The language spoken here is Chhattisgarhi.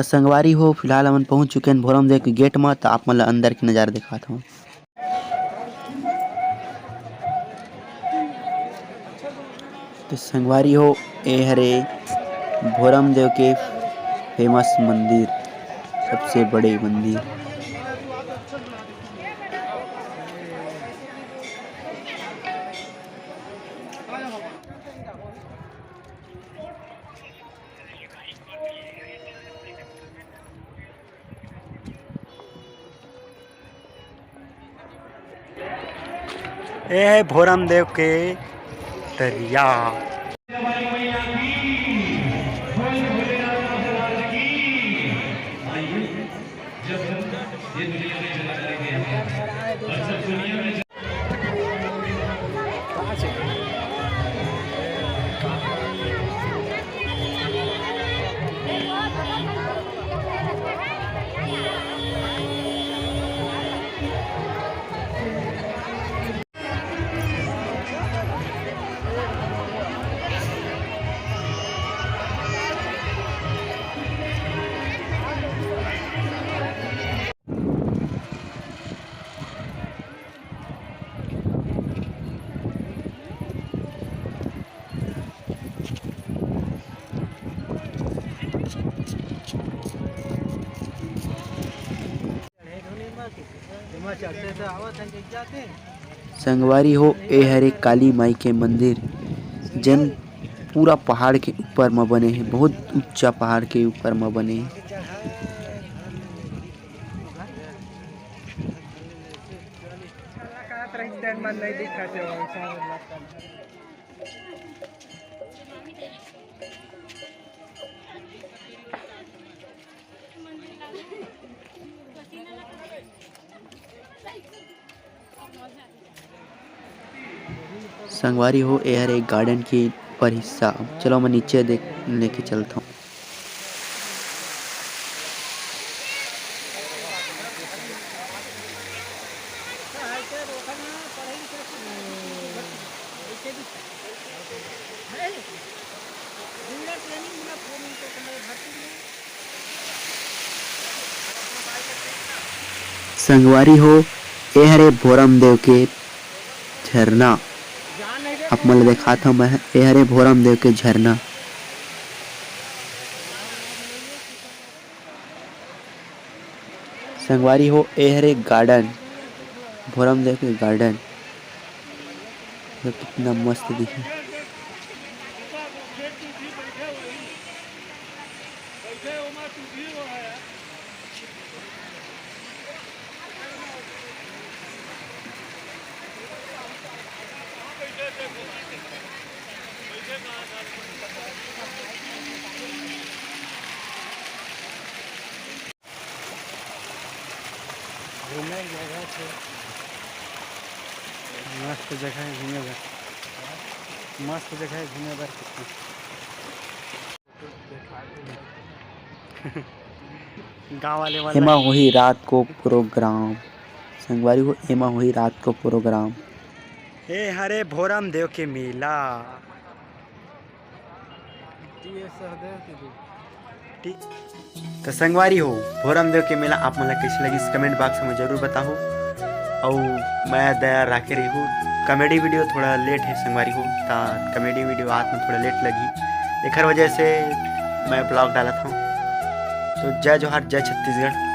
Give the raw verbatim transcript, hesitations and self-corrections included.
संगवारी हो, फिलहाल हमन पहुंच चुके हैं भोरम देव के गेट म, त आप मन ला अंदर के नजारा दिखात हूँ। तो संगवारी हो, ए हरे भोरम देव के फेमस मंदिर, सबसे बड़े मंदिर। ए है भोरम देव के तरिया। संगवारी हो, ए हरे काली माई के मंदिर, जेन पूरा पहाड़ के ऊपर म बने हे, बहुत ऊंचा पहाड़ के ऊपर म बने हे। संगवारी हो, ए हर एक garden के ऊपर हिस्सा। चलो, मैं नीचे देख, लेके चलता हूँ। संगवारी हो, ए हरे भोरम देव के झरना। आप मन ल देखात हव मैं, ए हरे भोरम देव के झरना। संगवारी हो, ए हरे garden, भोरम देव के garden। ये कितना मस्त दिखे। घूमे के जगह छे। मस्त जगह हे घूमे बर, मस्त जगह हे घूमे बर। गाँव वाले मन एमा होही रात को program। संगवारी हो, एमा होही रात को program। ए हरे भोरम देव के मेला। ठीक। त संगवारी हो, भोरम देव के मेला आप मन ला कइसे लगिस, comment box में जरूर बताहू। अउ मया दया राखे रहिहू। Comedy video थोड़ा late हे संगवारी हो, त comedy video आत में थोड़ा late लगही, एखर वजह से मैं vlog डालत हूँ। तो जय जोहार, जय छत्तीसगढ़।